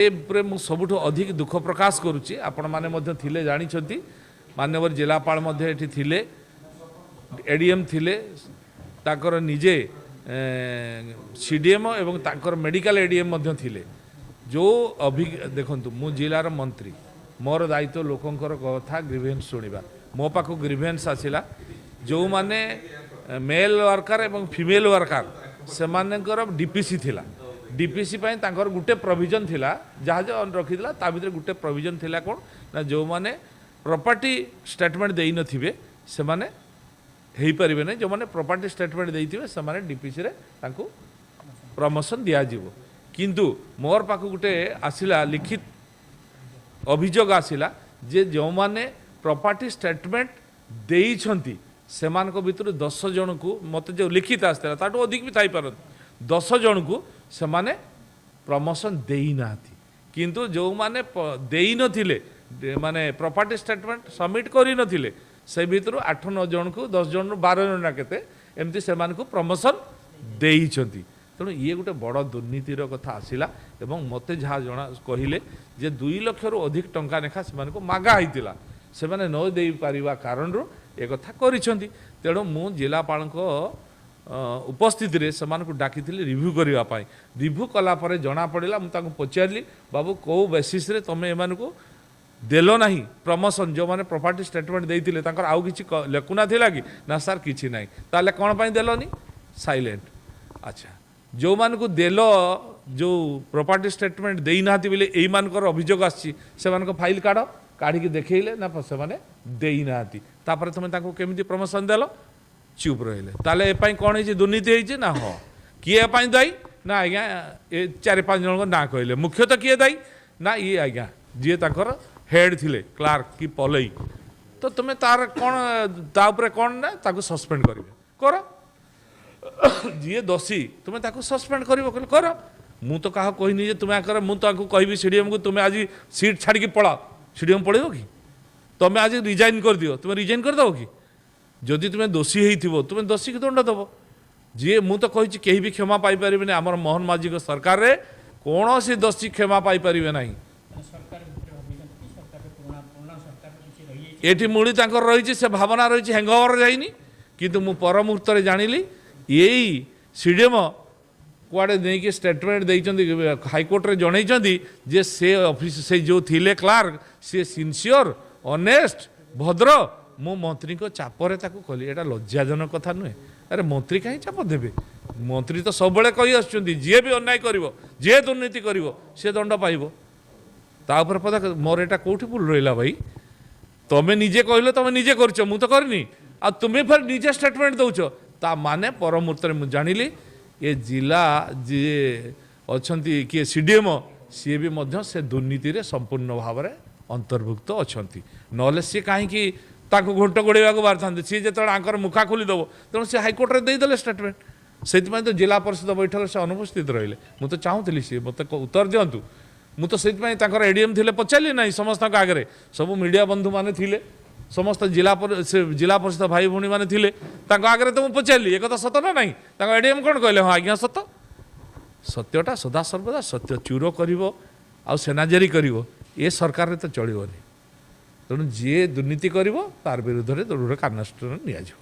ଏ ଉପରେ ମୁଁ ସବୁଠୁ ଅଧିକ ଦୁଃଖ ପ୍ରକାଶ କରୁଛି। ଆପଣମାନେ ମଧ୍ୟ ଥିଲେ, ଜାଣିଛନ୍ତି। ମାନ୍ୟବର ଜିଲ୍ଲାପାଳ ମଧ୍ୟ ଏଠି ଥିଲେ, ଏଡ଼ିଏମ୍ ଥିଲେ, ତାଙ୍କର ନିଜେ ସିଡିଏମ୍ ଏବଂ ତାଙ୍କର ମେଡ଼ିକାଲ ଏଡ଼ିଏମ୍ ମଧ୍ୟ ଥିଲେ। ଯେଉଁ ଦେଖନ୍ତୁ, ମୁଁ ଜିଲ୍ଲାର ମନ୍ତ୍ରୀ, ମୋର ଦାୟିତ୍ୱ ଲୋକଙ୍କର କଥା, ଗ୍ରିଭେନ୍ସ ଶୁଣିବା। ମୋ ପାଖକୁ ଗ୍ରିଭେନ୍ସ ଆସିଲା, ଯେଉଁମାନେ ମେଲ୍ ୱାର୍କର ଏବଂ ଫିମେଲ୍ ୱାର୍କର, ସେମାନଙ୍କର ଡିପିସି ଥିଲା। ଡିପିସି ପାଇଁ ତାଙ୍କର ଗୋଟେ ପ୍ରୋଭିଜନ୍ ଥିଲା, ଯାହା ଯାହା ରଖିଥିଲା, ତା ଭିତରେ ଗୋଟେ ପ୍ରୋଭିଜନ୍ ଥିଲା କ'ଣ ନା, ଯେଉଁମାନେ ପ୍ରପର୍ଟି ଷ୍ଟେଟମେଣ୍ଟ ଦେଇନଥିବେ ସେମାନେ ହେଇପାରିବେ ନାହିଁ, ଯେଉଁମାନେ ପ୍ରପର୍ଟି ଷ୍ଟେଟମେଣ୍ଟ ଦେଇଥିବେ ସେମାନେ ଡିପିସିରେ ତାଙ୍କୁ ପ୍ରମୋସନ୍ ଦିଆଯିବ। କିନ୍ତୁ ମୋର ପାଖକୁ ଗୋଟେ ଆସିଲା, ଲିଖିତ ଅଭିଯୋଗ ଆସିଲା ଯେ ଯେଉଁମାନେ ପ୍ରପର୍ଟି ଷ୍ଟେଟମେଣ୍ଟ ଦେଇଛନ୍ତି, ସେମାନଙ୍କ ଭିତରୁ 10 ଜଣଙ୍କୁ, ମୋତେ ଯେଉଁ ଲିଖିତ ଆସିଥିଲା, ତାଠୁ ଅଧିକ ବି ଥାଇପାରନ୍ତି, 10 ଜଣଙ୍କୁ ସେମାନେ ପ୍ରମୋସନ୍ ଦେଇନାହାନ୍ତି। କିନ୍ତୁ ଯେଉଁମାନେ ଦେଇନଥିଲେ, ମାନେ ପ୍ରପର୍ଟି ଷ୍ଟେଟମେଣ୍ଟ ସବମିଟ୍ କରିନଥିଲେ, ସେ ଭିତରୁ 8 9 ଜଣଙ୍କୁ, 10 ଜଣରୁ 12 ଜଣ ନା କେତେ ଏମିତି, ସେମାନଙ୍କୁ ପ୍ରମୋସନ୍ ଦେଇଛନ୍ତି। ତେଣୁ ଇଏ ଗୋଟେ ବଡ଼ ଦୁର୍ନୀତିର କଥା ଆସିଲା ଏବଂ ମୋତେ ଯାହା ଜଣା କହିଲେ ଯେ 2 ଲକ୍ଷରୁ ଅଧିକ ଟଙ୍କା ଲେଖା ସେମାନଙ୍କୁ ମାଗା ହେଇଥିଲା, ସେମାନେ ନ ଦେଇପାରିବା କାରଣରୁ ଏକଥା କରିଛନ୍ତି। ତେଣୁ ମୁଁ ଜିଲ୍ଲାପାଳଙ୍କ ଉପସ୍ଥିତିରେ ସେମାନଙ୍କୁ ଡାକିଥିଲି ରିଭ୍ୟୁ କରିବା ପାଇଁ। ରିଭ୍ୟୁ କଲା ପରେ ଜଣାପଡ଼ିଲା, ମୁଁ ତାଙ୍କୁ ପଚାରିଲି, "ବାବୁ, କେଉଁ ବେସିସ୍ରେ ତୁମେ ଏମାନଙ୍କୁ ଦେଲ ନାହିଁ ପ୍ରମୋସନ୍, ଯେଉଁମାନେ ପ୍ରପର୍ଟି ଷ୍ଟେଟମେଣ୍ଟ ଦେଇଥିଲେ? ତାଙ୍କର ଆଉ କିଛି ଲେକୁନା ଥିଲା କି?" "ନା ସାର୍, କିଛି ନାହିଁ।" "ତାହେଲେ କ'ଣ ପାଇଁ ଦେଲନି?" ସାଇଲେଣ୍ଟ। ଆଚ୍ଛା, ଯେଉଁମାନଙ୍କୁ ଦେଲ, ଯେଉଁ ପ୍ରପର୍ଟି ଷ୍ଟେଟମେଣ୍ଟ ଦେଇନାହାନ୍ତି ବୋଲି ଏଇମାନଙ୍କର ଅଭିଯୋଗ ଆସିଛି, ସେମାନଙ୍କ ଫାଇଲ୍ କାଢ଼। କାଢ଼ିକି ଦେଖେଇଲେ, ନା ସେମାନେ ଦେଇନାହାନ୍ତି। ତାପରେ ତୁମେ ତାଙ୍କୁ କେମିତି ପ୍ରମୋସନ୍ ଦେଲ? ଚୁପ୍ ରହିଲେ। ତାହେଲେ ଏ ପାଇଁ କ'ଣ ହେଇଛି? ଦୁର୍ନୀତି ହେଇଛି ନା? ହଁ। କିଏ ଏ ପାଇଁ ଦାୟୀ? ନା ଆଜ୍ଞା, ଏ ଚାରି ପାଞ୍ଚ ଜଣଙ୍କ ନାଁ କହିଲେ। ମୁଖ୍ୟତଃ କିଏ ଦାୟୀ? ନା ଇଏ ଆଜ୍ଞା, ଯିଏ ତାଙ୍କର ହେଡ୍ ଥିଲେ, କ୍ଲାର୍କ କି ପଲେଇ। ତ ତୁମେ ତାର କ'ଣ, ତା ଉପରେ କ'ଣ ନା ତାକୁ ସସ୍ପେଣ୍ଡ କରିବେ, କର। ଯିଏ ଦୋଷୀ, ତୁମେ ତାକୁ ସସ୍ପେଣ୍ଡ କରିବ କହିଲେ କର। ମୁଁ ତ କାହାକୁ କହିନି ଯେ ତୁମେ କର। ମୁଁ ତାକୁ କହିବି ସିଡ଼ିଏମ୍କୁ, "ତୁମେ ଆଜି ସିଟ୍ ଛାଡ଼ିକି ପଳାଅ," ସିଡ଼ିଏମ୍ ପଳେଇବ କି? "ତମେ ଆଜି ରିଜାଇନ୍ କରିଦିଅ," ତୁମେ ରିଜାଇନ୍ କରିଦେବ କି? ଯଦି ତୁମେ ଦୋଷୀ ହେଇଥିବ, ତୁମେ ଦୋଷୀକୁ ଦଣ୍ଡ ଦେବ। ଯିଏ, ମୁଁ ତ କହିଛି, କେହି ବି କ୍ଷମା ପାଇପାରିବେନି। ଆମର ମୋହନ ମାଝୀଙ୍କ ସରକାରରେ କୌଣସି ଦୋଷୀ କ୍ଷମା ପାଇପାରିବେ ନାହିଁ। ସରକାର ଭିତରେ ଭାବିଛନ୍ତି କି ସରକାର ପୁରୁଣା ପୁରୁଣା ସରକାର କିଛି ରହିଯାଇଛି? ଏଠି ମୂଳି ତାଙ୍କର ରହିଛି, ସେ ଭାବନା ରହିଛି, ହ୍ୟାଙ୍ଗଓଭର ଯାଇନି। କିନ୍ତୁ ମୁଁ ପର ମୁହୂର୍ତ୍ତରେ ଜାଣିଲି, ଏଇ ସିଡ଼ିଏମ୍ କୁଆଡ଼େ ନେଇକି ଷ୍ଟେଟମେଣ୍ଟ ଦେଇଛନ୍ତି, ହାଇକୋର୍ଟରେ ଜଣେଇଛନ୍ତି ଯେ ସେ ଅଫିସ, ସେ ଯେଉଁ ଥିଲେ କ୍ଲାର୍କ, ସିଏ ସିନସିଅର, ଅନେଷ୍ଟ, ଭଦ୍ର, ମୁଁ ମନ୍ତ୍ରୀଙ୍କ ଚାପରେ ତାକୁ କଲି। ଏଇଟା ଲଜ୍ଜାଜନକ କଥା ନୁହେଁ? ଆରେ, ମନ୍ତ୍ରୀ କାହିଁ ଚାପ ଦେବେ? ମନ୍ତ୍ରୀ ତ ସବୁବେଳେ କହି ଆସୁଛନ୍ତି, ଯିଏ ବି ଅନ୍ୟାୟ କରିବ, ଯିଏ ଦୁର୍ନୀତି କରିବ, ସିଏ ଦଣ୍ଡ ପାଇବ, ତା ଉପରେ ପଦକ୍ଷେପ। ମୋର ଏଇଟା କେଉଁଠି ଭୁଲ ରହିଲା ଭାଇ? ତମେ ନିଜେ କହିଲ, ତମେ ନିଜେ କରୁଛ, ମୁଁ ତ କରିନି। ଆଉ ତୁମେ ଫେର ନିଜେ ଷ୍ଟେଟମେଣ୍ଟ ଦେଉଛ। ତା ମାନେ ପର ମୁହୂର୍ତ୍ତରେ ମୁଁ ଜାଣିଲି, ଏ ଜିଲ୍ଲା ଯିଏ ଅଛନ୍ତି, କିଏ, ସିଡ଼ିଏମ୍, ସିଏ ବି ମଧ୍ୟ ସେ ଦୁର୍ନୀତିରେ ସମ୍ପୂର୍ଣ୍ଣ ଭାବରେ ଅନ୍ତର୍ଭୁକ୍ତ ଅଛନ୍ତି। ନହେଲେ ସିଏ କାହିଁକି ତାଙ୍କୁ ଘଣ୍ଟ ଘୋଡ଼େଇବାକୁ ବାହାରିଥାନ୍ତେ? ସିଏ ଯେତେବେଳେ ଆଙ୍କର ମୁଖା ଖୋଲିଦେବ। ତେଣୁ ସେ ହାଇକୋର୍ଟରେ ଦେଇଦେଲେ ଷ୍ଟେଟମେଣ୍ଟ। ସେଇଥିପାଇଁ ତ ଜିଲ୍ଲା ପରିଷଦ ବୈଠକରେ ସେ ଅନୁପସ୍ଥିତ ରହିଲେ। ମୁଁ ତ ଚାହୁଁଥିଲି ସିଏ ମୋତେ ଉତ୍ତର ଦିଅନ୍ତୁ। ମୁଁ ତ ସେଇଥିପାଇଁ ତାଙ୍କର ଏଡ଼ିଏମ୍ ଥିଲେ, ପଚାରିଲି ନାହିଁ। ସମସ୍ତଙ୍କ ଆଗରେ, ସବୁ ମିଡ଼ିଆ ବନ୍ଧୁମାନେ ଥିଲେ, ସମସ୍ତ ସେ ଜିଲ୍ଲା ପରିଷଦ ଭାଇ ଭଉଣୀମାନେ ଥିଲେ, ତାଙ୍କ ଆଗରେ ତ ମୁଁ ପଚାରିଲି, ଏକଥା ସତ ନା ନାହିଁ? ତାଙ୍କ ଏଡ଼ିଏମ୍ କ'ଣ କହିଲେ? "ହଁ ଆଜ୍ଞା, ସତ।" ସତ୍ୟଟା ସଦାସର୍ବଦା ସତ୍ୟ। ଚୁର କରିବ ଆଉ ସେନାଜେରି କରିବ, ଏ ସରକାରରେ ତ ଚଳିବନି। ତେଣୁ ଯିଏ ଦୁର୍ନୀତି କରିବ, ତାର ବିରୁଦ୍ଧରେ ଦୃଢ଼ କାର୍ଯ୍ୟାନୁଷ୍ଠାନ ନିଆଯିବ।